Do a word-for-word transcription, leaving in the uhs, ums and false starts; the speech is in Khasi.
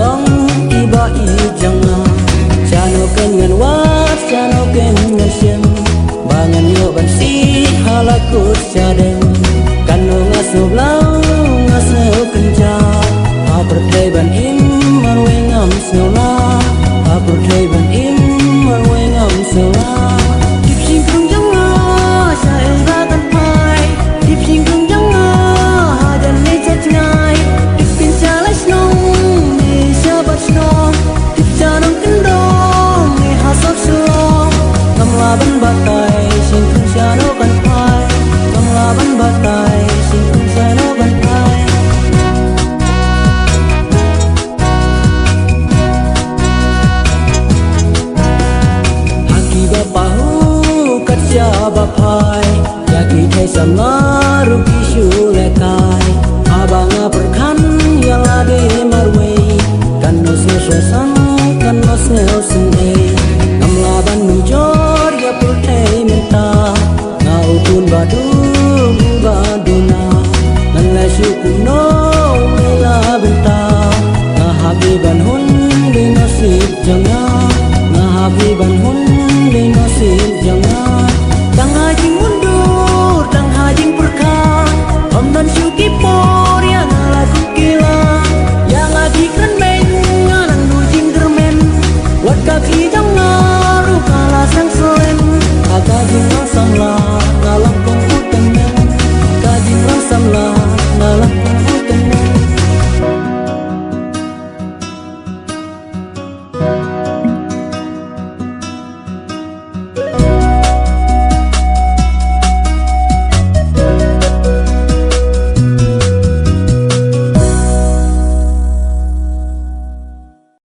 Long i ba i jong nga. Shano ken ngan wad, shano ken ngan shem. Ba ngan ïoh ban sih ha la kut shadem. Kano nga sngewbha, nga sngewkynjah. Ha pyrthei ban im marwei ngam sngewlah. Ha pyrthei ban im marwei ngam sngewlah. Tip shynrang jong nga, shaei ba kan phai. Tip shynrang jong nga, hajan ne sha jngai. Tip pynshai la shnong, ne sha bad shnong. Tip sha nongkyndong, ne ha sor Shillong. Ngam lah ban batai, shynrang shano kan phai. Ngam lah ban batai, shynrang shano kan phai. Ha kiba pahuh kat shaba phai, ïa ki thei samla ruh ki shu lehkai. Haba nga pyrkhat ïa lade marwei, kano sngewsynei, kano sngewsynei. Ngam lah ban mynjur ïa pyrthei mynta, nga u khun ba dum ba duna. Ngan leh shuh kumno